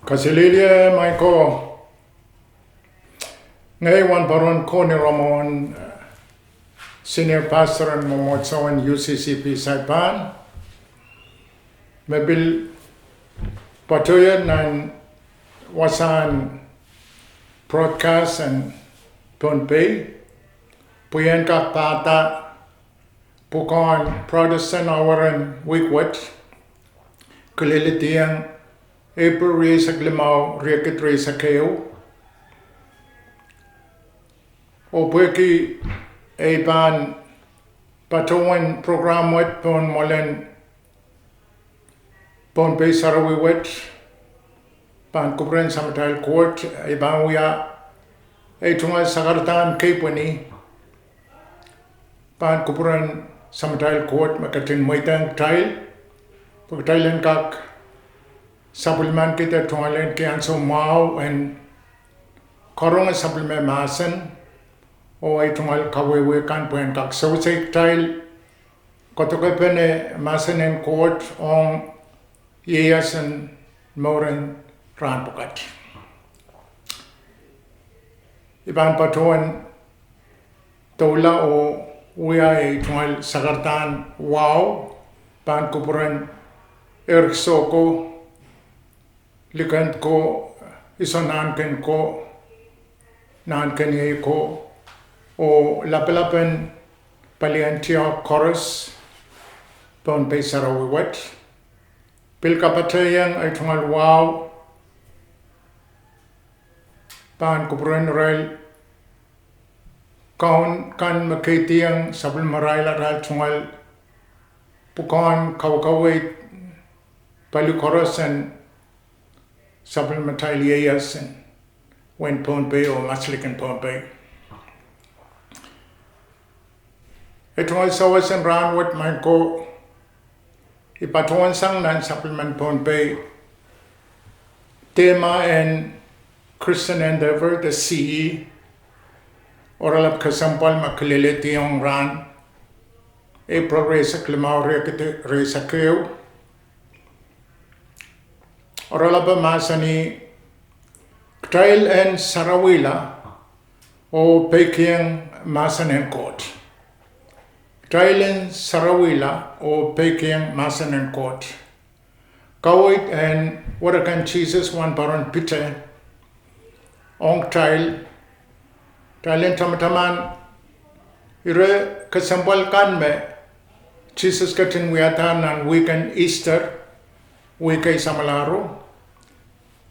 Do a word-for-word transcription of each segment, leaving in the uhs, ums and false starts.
Kaselehlie maing ko. Ngehi wahnpoaron Koni Ramon, Senior Pastor en mwomwohdiso en U C C P Saipan, me pil patohier nan wasahn broadcast en Pohnpei, pwe I en kak pahda pwukoahn Protestant Hour en wihk wet, kilelediong Epril rieisek limau, riekid rieisek ehu. Oh pwehki ei pahn patohwan program wet pohn mwoalen Pohnpei sarawi wet, pahn kupwuren Samatail Koht, ei pahn wia ei tungoal sakaradahn kepwini, pahn kupwuren Samatail Koht me ketin mweidehng kitail, pwe kitail en kak sapwellimankihda tungoal en ki ansou mwahu en karonge sapwellime mahsen, oh ei tungoal kawehwe kan pwe en kak sewese kitail kodokepene mahsen en Koht ong ieias en mouren rahn pwukat. I pahn patohwan doula oh wia ei tungoal sakaradahn wahu, pahn kupwuren Eric Soko, likend ko, iso nahnken ko, nahnkeniei ko, oh lapalap en palien tiahk koaros Pohnpei sarawi wet. Pil kapatahieng ei tungoal wahu, pahn kupwuren irail kaun kan me keidihong sapwellimarail arail tungoal pwukoahn kaukaweid pali koaros en sapwellimatail ieias en wehin Pohnpei oh maslikin Pohnpei. Ei tungoal sawas en rahn wet maing ko, I patohwansang nan sapwellimen Pohnpei, dehma en Christian Endeavour de C E, oaralap kesempwal me kilelediong rahn Epril rieisek limau, riekid rieisek ehu. Oaralap mahsanih, kitail en sarawihla oh peikiong mahsen en Koht. Kitail en sarawihla oh peikiong mahsen en Koht. Kaweid en werekan Sises wahnpoaron Piter ong kitail, kitail en tamataman ire kesempwal kan me Sises ketin wiahda nan wihk en Easter, wihk ei samwalahro.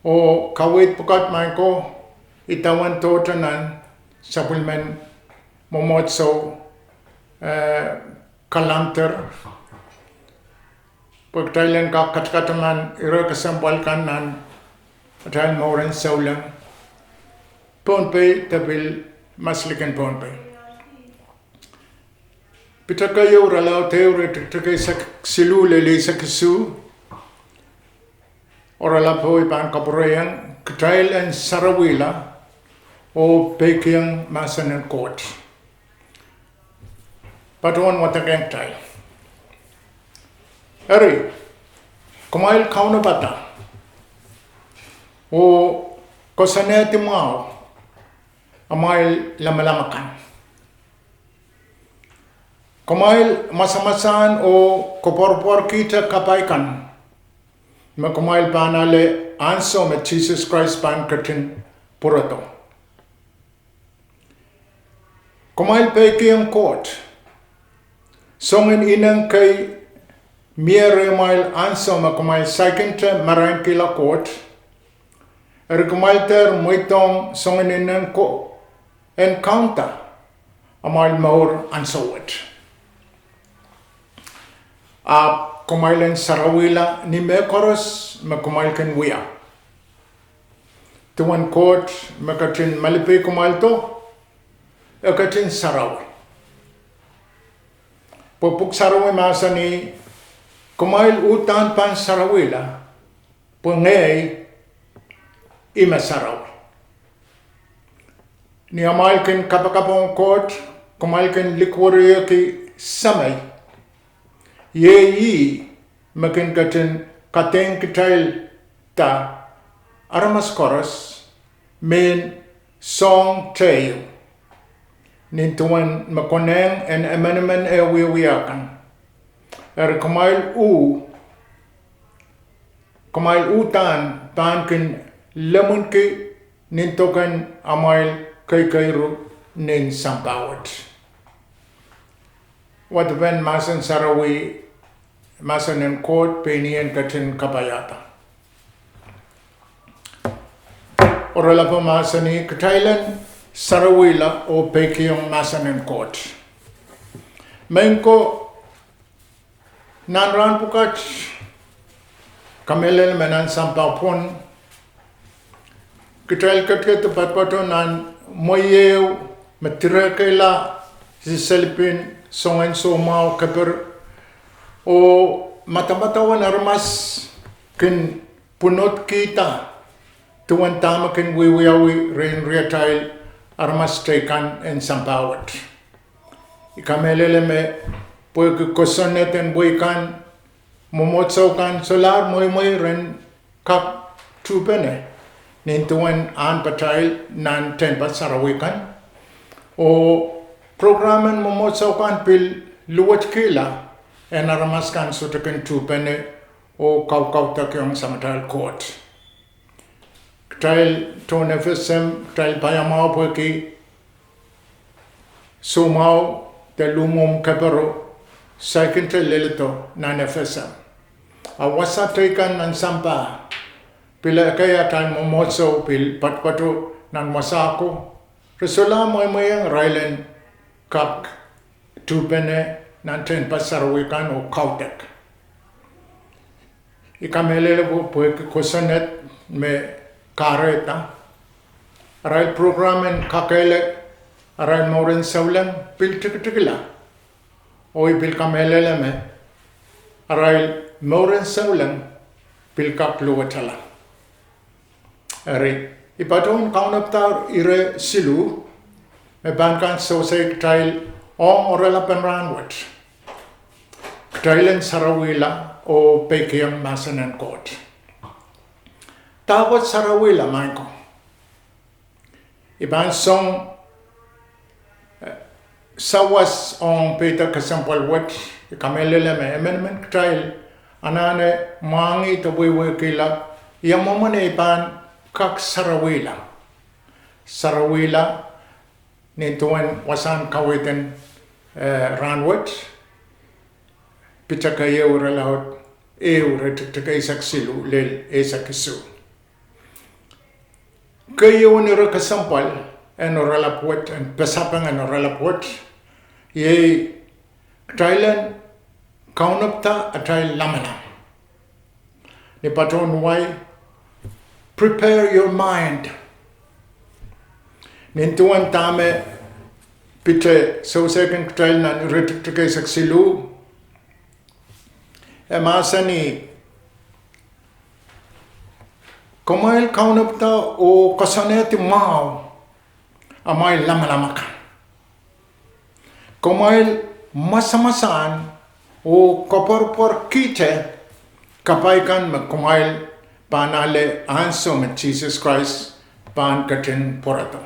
Oh kaweid pwukat maing ko, idawehn tohto nan sapwellimen mwomwohdiso, eh, calendar, pwe kitail en kak katakataman ire kesempwal kan nan atail mouren souleng Pohnpei de pil maslikin Pohnpei. Piter keieu, irelaud ehu, iretikitik eisek siluh lel eisek isuh, oaralapo I pahn kapwurehiong, kitail en sarawihla oh peikiong mahsen en Koht. Patohwan wadekehng kitail. Eri, kumwail kaunopada oh koasoanehdi mwahu amwail lamalam akan. Kumwail masamasahn oh koapworopworkihte kapai kan me kumwail pahn ale ansou me Sises Krais pahn ketin pwurodo. Kumwail peikiong Koht. Soangen ineng kei mie rehmwail ansou me kumwail saikinte marankihla Koht, eri kumwail dehr mweidohng soangen ineng ko en kaunda amwail mour ansou wet. Ahpw kumwail en sarawihla ni mehkoaros me kumwail kin wia. Duwen Koht me ketin malipei kumwaildo, e ketin sarawi. Pwe Pwuhk Sarawi mahsanih, kumwail uhdahn pahn sarawihla, pwe ngehi I me sarawi. Ni amwail kin kapakap ong Koht, kumwail kin likwerihki Semei, iei ih me kin ketin kadeik kitailda aramas koaros mehn soahng teieu, nin duwen me konehng en emenemen eh wiewia kan. Eri kumwail uh, kumwail uhdahn pahn kin lemwinki nin doken amwail keikeiru nin sampah wet. Wadepen mahsen sarawi, mahsen en Koht pein I en ketin kapaiada. Oaralapo mahsanih: Kitail en sarawihla oh peikiong mahsen en Koht. Maing ko, nan rahn pwukat, kamehlele me nan sampah pwon, kitail ketiket poatopoato nan mwehi ehu me direkehla sisel pwon soangen soumwahu keper, oh madamadau en aramas kin pwunodkihda duwen dahme kin wiewiawi rehn riatail aramas teikan en sampah wet. I kamehlele me pwehki kosonned en wehi kan, mwomwohdiso kan solahr mweimwei ren kak tuhpene nin duwen ahnpatail nan tehnpas sarawi kan, oh prokram en mwomwohdiso kan pil luwetkihla en aramas kan sohte kin tuhpene oh kaukaudokiong Samatail Koht. Kitail tohn FSM, kitail paiamwahu pwehki soumwahu de luhmwuhmw kepero saikinte leledo nan FSM. A wasa teikan nan sampah, pil ekei atail mwomwohdiso pil poatopoato nan wasa ko, re solahr mweimweiong irail en kak tuhpene nan tehnpas sarawi kan oh kaudek. I kamehlele pwe pwehki kosonned me kahrehda, arail prokram en kakehlaka arail mouren souleng pil tikitikla, oh I pil kamehlele me arail mouren souleng pil kak luwetala. Eri, I patohwan kaunopada ire siluh me pahn kak sewese kitail ong oaralapen rahn wet: Kitail en sarawihla oh peikiong mahsen en Koht. Dahkot sarawihla, maing ko? I pahn song sawas ong peidek kesempwal wet. I kamehlele me emenemen kitail anahne mwahngih de wehwehkihla ia mwomwen ei pahn kak sarawihla. Sarawihla nin duwen wasahn kaweid en rahn wet, Piter keieu, irelaud ehu, iretikitik eisek siluh lel eisek isuh. Keieun ire kesempwal en oaralap wet, en pasapeng en oaralap wet, iei kitail en kaunopada atail lamalam. Ni patohwan wai, prepare your mind. Nin duwen dahme Piter sewesehkin kitail nan iretikitik eisek siluh, e mahsanih: Kumwail kaunopada oh koasoanehdi mwahu amwail lamalam akan. Kumwail mwasamwasahn oh koapworopworkihte kapai kan me kumwail pahn ale ansou me Sises Krais pahn ketin pwarodo.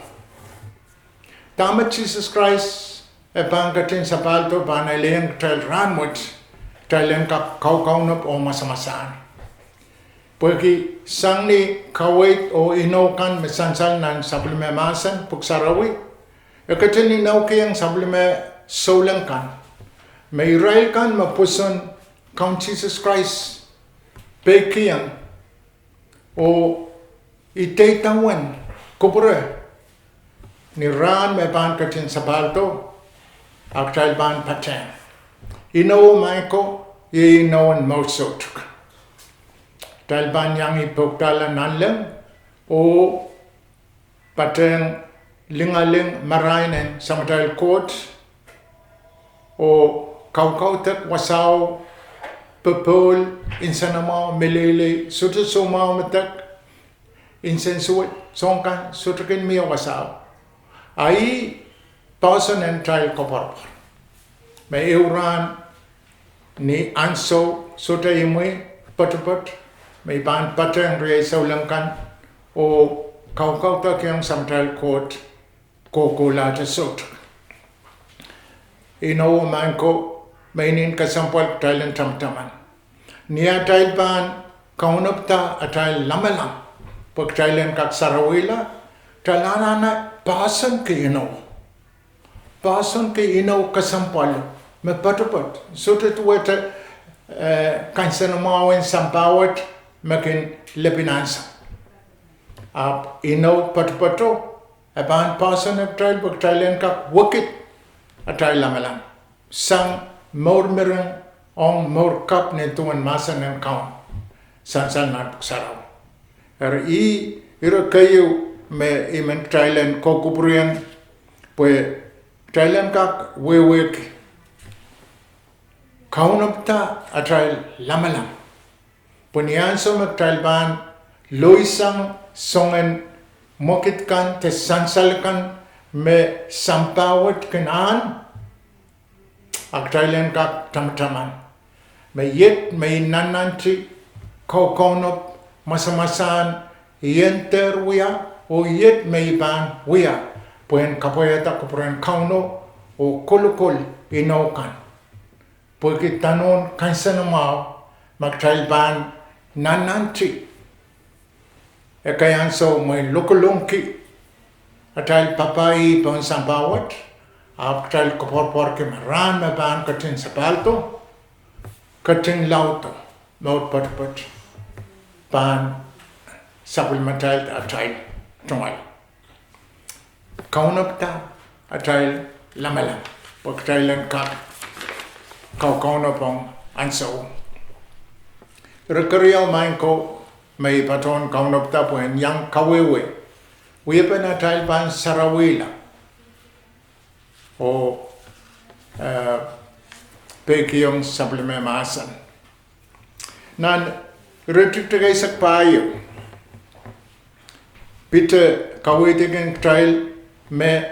Dahme Sises Krais e pahn ketin sapahldo pahn elehieng kitail rahn wet, kitail en kak kaukaunop oh mwasamwasahn. Pwehki sang ni kaweid oh inou kan me sansal nan sapwellime mahsen, pwuhk sarawi, e ketin inoukiong sapwellime souleng kan me irail kan me pwoson Kaun Sises Krais peikiong oh ideidawehn kupwure ni rahn me pahn ketin sapahldo, a kitail pahn patehng. Inou, maing ko, iei inou en mour soutuk. Kitail pahn iang ih pwukdahla nanleng oh patehng lingaling marain en Samatail Koht oh kaukaudek wasao, popohl, nsenamwahu, meleilei, sohte soumwahu medek, nsensuwed, soahng kan sohte kin mie wasao. A ih poahsoan en atail koapworopwor me ehu rahn ni ansou sohte imwi, poatopoat, me I pahn patehng riei souleng kan oh kaukaudokiong Samatail Koht kohkohlahte sohte. Inou oh maing ko, me inenen kesempwal kitail en tamataman. Ni atail pahn kaunopada atail lamalam pwe kitail en kak sarawihla, kitail anahne poahsoanki inou. Poahsoanki inou kesempwalo me poatopoat, sohte duwehte, eh, kansenamwahu en sampah wet me kin lepin ansou. Ahpw inou poatopoato, e pahn poahsoan kitail pwe kitail en kak wekid atail lamalam sang mour miring ong mour kapw nin duwen mahsen en Kaun, sansal nan Pwuhk Sarawi. Eri ih ire keieu me I men kitail en kokupwuriong pwe kitail en kak wehwehki kaunopada atail lamalam. Pwe ni ansou me kitail pahn loisang soangen mwekid kan de sansal kan me sampah wet kin ahn, a kitail en kak tamataman me iet me I nannanti, kaukaunop, masamasahn, I en dehr wia, oh iet me I pahn wia pwehn kapwaiada kupwuren Kauno oh kolokol inou kan. Pwehki dahnohn kansenamwahu ma kitail pahn nannanti ekei ansou mwein lokolongki atail papah pohn sampah wet, ahpw kitail koapworopworki me rahn me pahn ketin sapahldo, ketin laudo, mour poatopoat pahn sapwellimatail atail tungoal. Kaunopada atail lamalam pwe kitail en kak kaukaunop ong ansou. Ire keriau, maing ko, me I patohwan kaunopada pwehn iang kawehwe wiepen atail pahn sarawihla oh, eh, peikiong sapwellime mahsen. Nan iretikitik eisek pahieu, Piter kaweidkin kitail me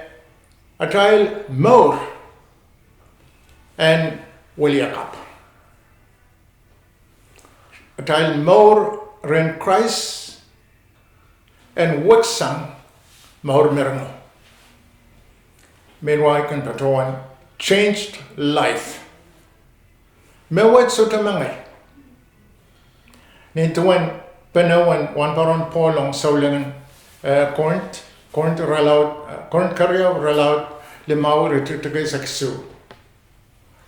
atail mour en weliakapw. Atail mour rehn Krais en weksang mour miringo. Meanwhile, kin patohwan changed life. Me wet sohte mengei. Nin duwen pene wen wahnpoaron Pohl ong soulengen, eh, Korint, Korint irelaud, eh, Korint keriau irelaud limau, iretikitik eisek isuh,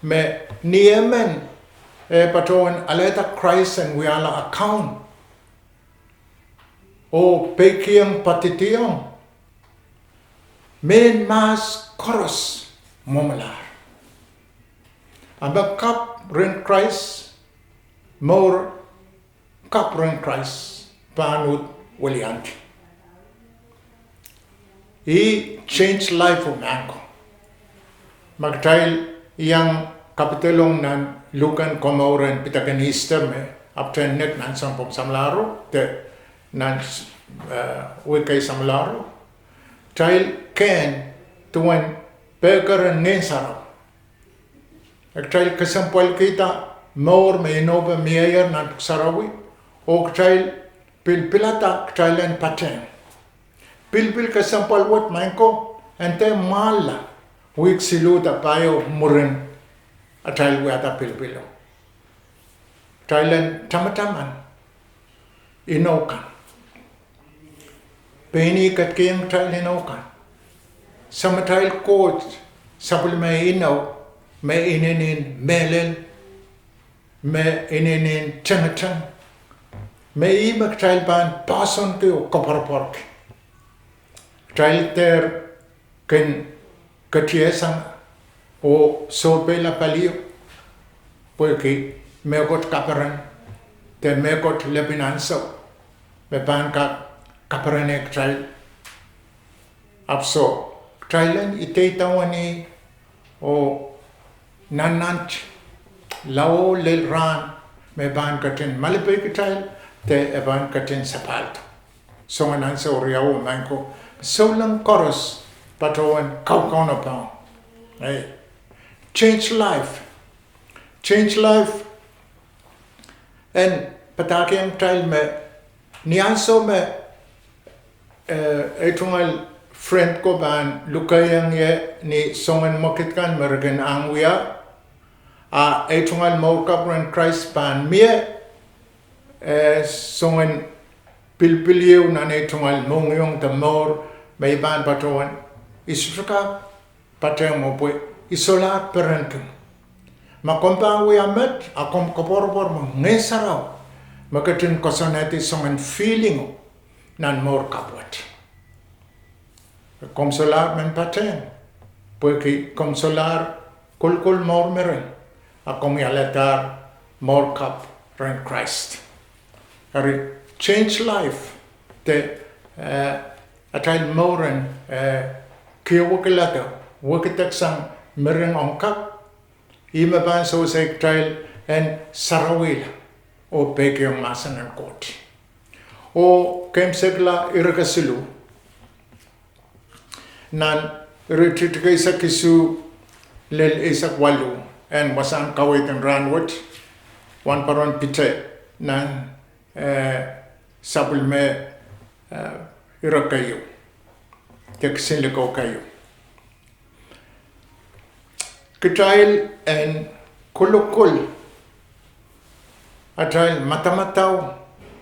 me ni emen e patohwan alehda Krais en wiahla account oh peikiong poadidiong, mehn mahs koaros mwomwlahr. A me kapw rehn Krais, mour kapw rehn Krais pahn uhd weliandi. Ih changed life oh maing ko. Ma kitail iang kapidelong nan luhken komour en pidek en Easter me apwtehn nek nan sounpwong samwalahro de nan, eh, wihk kei samwalahro, kitail kehn duwen pehker en Ngehn Sarawi. E kitail kesempwalkihda mour me inopo mieier nan Pwuhk Sarawi, oh kitail pil pilada kitail en patehng. Pilipil kesempwal wet, maing ko, en dehr mwahlla wihk siluh de pahieu mwurin atail wiahda pilipilo. Kitail en tamataman inou kan. Pein ih ketikihong kitail inou kan. Samatail Koht sapwellime inou, me inenen mehlel, me inenen tengeteng, me ih me kitail pahn poahsoanki oh koapworopworki. Kitail dehr kin ketiehsang oh sohpeila palio, pwehki mehkot kaperen de mehkot lepin ansou me pahn kak kaperene kitail. Ahpw soh, kitail en ideidawehn ih oh nannanti lao lel rahn me pahn ketin malipeikitail de e pahn ketin sapahldo. Soangen ansou riau, maing ko, souleng koaros patohwan kaukaunopohng. Ei, changed life. Changed life en padahkihong kitail me ni ansou me Eh, ei tungoal friend ko pahn lukehiong ie ni soangen mwekid kan me re kin ahng wia, a ei tungoal mour kapw rehn Krais pahn mie, eh, soangen pilipil ieu nan ei tungoal mohngiong de mour me I pahn patohwan, I sohte kak patehng mwo pwe I solahr perenki. Ma komw pahn wia met, a komw koapworopwor me Ngehn Sarawi me ketin koasoanehdi soangen feeling o nan mour kapw wet. Komw solahr men patehng, pwehki komw solahr kolokol mour mering, a komw wiahla mour kapw rehn Krais. Eri, change life, de, eh, atail mour en, eh, kihwekilada, wekideksang mering ong kapw, ih me pahn sewese kitail en sarawihla oh peikiong mahsen en Koht. Oh keimwseklahn ire kesiluh, nan iretikitik eisek isuh lel eisek waluh en wasahn kaweid en rahnwet, Wahnpoaron Piter, nan, eh, sapwellime, eh, ire keieu, de kisin likou keieu. Kitail en kolokol atail madamadau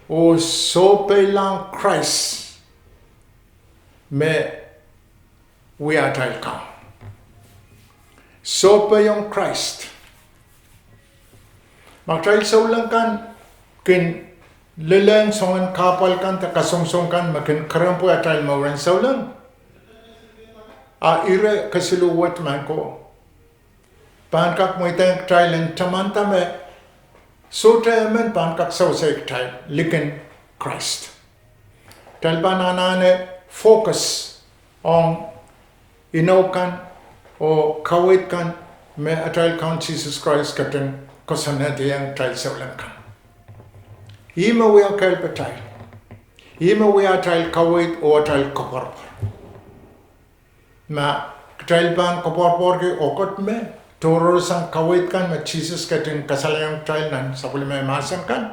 oh sohpeilahng Krais me wia atail Kaun. Sohpeiong Krais. Ma kitail souleng kan kin lelehng soangen kahpwal kan de kasongosong kan me kin kerempwa atail mour en souleng, a ire kesiluh wet, maing ko, pahn kak mweidohng kitail en tamanda me sohte emen pahn kak sewese kitail likin Krais. Kitail pahn anahne focus ong inou kan oh kaweid kan me atail Kaun Sises Krais ketin koasoanehdiong kitail souleng kan. Ih me wia kehlail patail. Ih me wia atail kaweid oh atail koapworopwor. Ma kitail pahn koapworopworki oh kot me tohrohrsang kaweid kan me Sises ketin kasalehiong kitail nan sapwellime mahsen kan,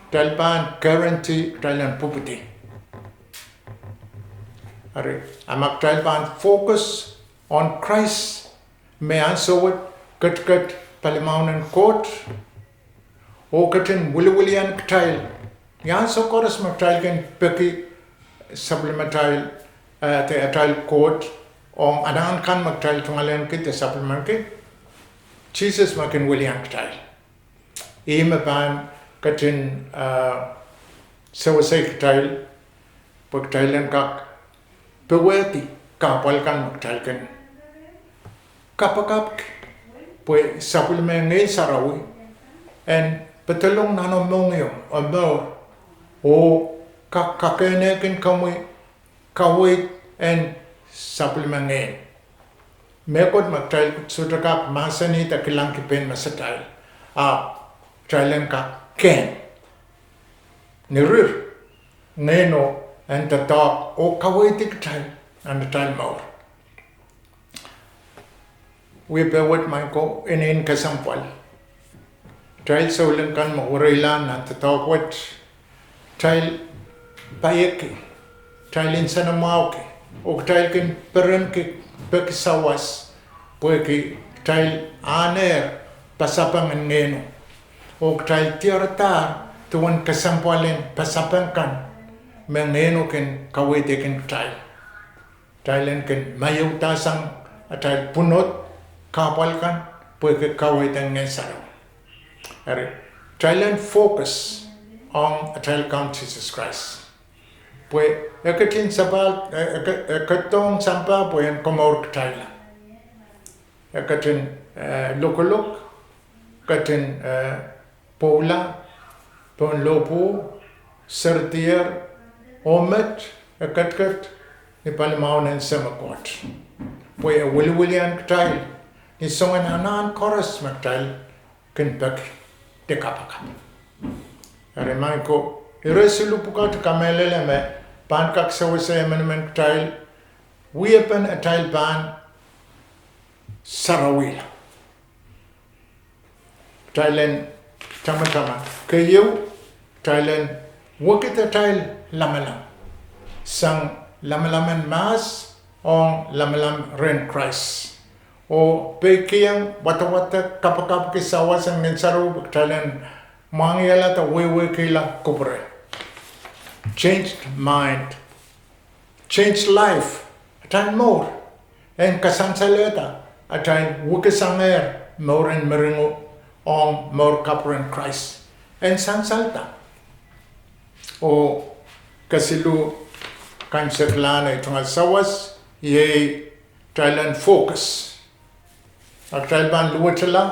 kitail pahn guarantee kitail en pwupwudi. Eri, a ma kitail pahn focus ong Krais me ansou wet ketiket palimaun en Koht, oh ketin wiliwilian kitail ni ansou koaros me kitail kin peki sapwellimatail, eh, de atail Koht, ong anahn kan me kitail tungoalenkihda sapwellimanki, Sises me kin wilian kitail. Ih me pahn ketin, eh, sewese kitail pwe kitail en kak powehdi kahpwal kan me kitail kin kapakapki, pwe sapwellime Ngehn Sarawi en pedolong nan omw mohngiong, omw mour, oh kak kakehnehkin komwi kaweid en sapwellime ngehn. Mehkot me kitail sohte kak mahsanih de kilangki pein mesatail, ahpw kitail en kak kehn. Ni rir, Ngehno en doadoahk oh kaweid kitail nan atail mour. Wiepe wet, maing ko, inenen kesempwal, kitail souleng kan me wereila nan doadoahk wet, kitail paieki, kitail nsenamwahuki, oh kitail kin perenki peki sawas, pwehki kitail ahnehr pasapeng en Ngehno, oh kitail diaradahr duwen kesempwalen pasapeng kan me Ngehno kin kaweidkin kitail. Kitail en kin maieuda sang atail pwunod kahpwal kan pwehki kaweid en Ngehn Sarawi. Eri, kitail en focus ong atail Kaun Sises Krais, pwe e ketin sapahl, e, e ke-, e ketidohng sampah pwe en komour kitail. E ketin, eh, lokolok, ketin, eh, pwoula pohn lohpwuo, serdier, oh met, e ketiket ni palimaun en Seme Koht, pwe e wiliwilian kitail ni soangen anahn koaros me kitail kin peki de kapakap. Eri, maing ko, ire siluh pwukat I kamehlele me pahn kak sewese emenemen kitail wiepen atail pahn sarawihla. Kitail en tamatama. Keieu, kitail en wekid atail lamalam. sang lamalam en mahs ong lamalam rehn Krais. Oh peikiong, wadawadek, kapakapki sawas en Ngehn Sarawi pwe kitail en mwahngihala de wehwehkihla kupwure. Changed mind, changed life. Atail mour en kasansalehda, atail weksangehr mour en meringo ong mour kapw rehn Krais en sansalda. Oh kesiluh kaimwseklahn ei tungoal sawas, iei kitail en focus. A kitail pahn luwetala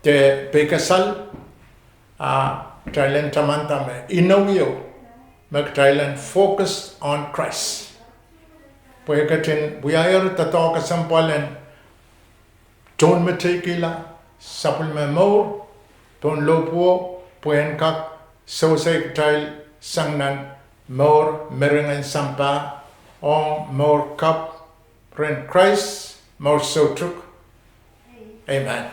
de peikasal, a kitail en tamanda me inou ieu me kitail en focus on Christ. Pwe e ketin wiahier doadoahk kesempwal en tohnmeteikihla sapwellime mour pohn lohpwuo, pwe en kak sewese kitail sang nan mour meringo en sampah ong mour kapw rehn Krais, mour soutuk. Amen.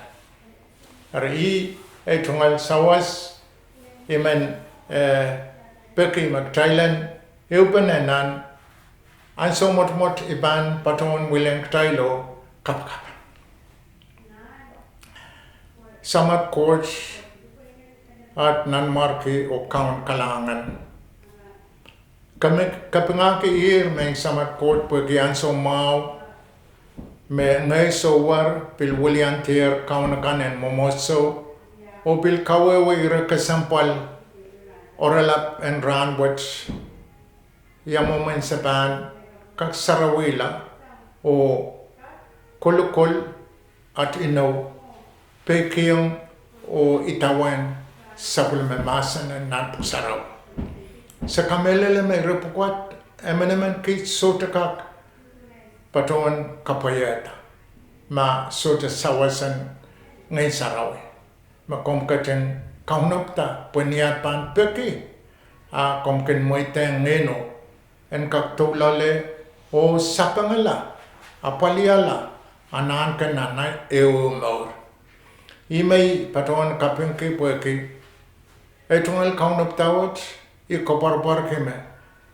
Eri ih ei tungoal sawas I men, eh, peki me kitail en ehupene nan ansou mwotomwot I pahn patohwan wiahiong kitail oh kapakap. Samat Koht, at Nanmwarki oh Kaun kalahngan, ke, kapingahki ihr, Maing Samat Koht, pwehki ansou mwahu me ngehi souwar pil weliandier kaun akan en mwomwohdiso oh pil kawehwe ire kesempwal oaralap en rahn wet, ia mwomwen se pahn kak sarawihla oh kolokol at inou, peikiong oh idawehn sapwellime mahsen en nan Pwuhk Sarawi. Se kamehlele me ire pwukat, emenemen kiht sohte kak patohwan kapwaiada ma sohte sawas en Ngehn Sarawi. Me komw ketin kaunopada pwe ni at pahn peki, a komw kin mweidehng Ngehno en kak doula loale oh sapengala, apwaliala anahn kan nan ehu mour. Ih me I patohwan kapingki pwehki ei tungoal kaunopada wet, I koapworopworki me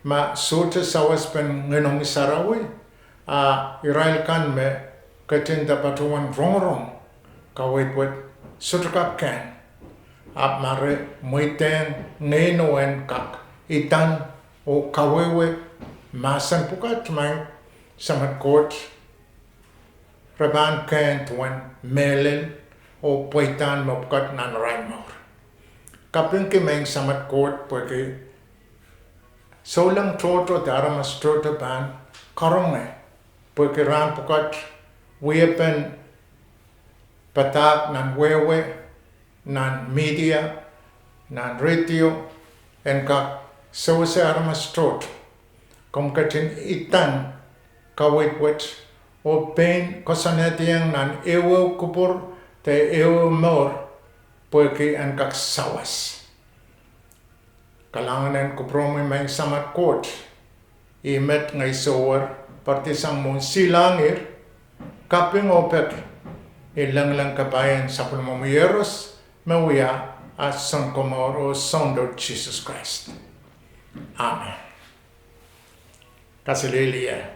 ma sohte sawaspene Ngehnomwi Sarawi, a irail kan me ketin nda patohwan rongorong kaweid wet sohte kak kehn, ahpw ma re mweidehng Ngehno en kak idan oh kawehwe mahsen pwukat, Maing Samat Koht, re pahn kehn duwen mehlel oh pweidahn mepwukat nan arail mour. Kapingki Maing Samat Koht pwehki souleng tohto de aramas tohto pahn karonge pwehki rahn pwukat wiepen padahk nan wehwe, nan media, nan radio, en kak sewese aramas tohto. Komw ketin idan kaweid wet oh pein koasoanehdiong nan ehuehu kupwur de ehuehu mour pwehki en kak sawas. Kalahngan en kupwuromwi Maing Samat Koht. Ih met ngehi souwar, poaridi sang mwohn silangir, kaping oh peki ni lengileng kapai en Sapwellimomwi Iehros me wia at Sounkomour oh Soundot Sises Krais. Amen. Kaselehlie.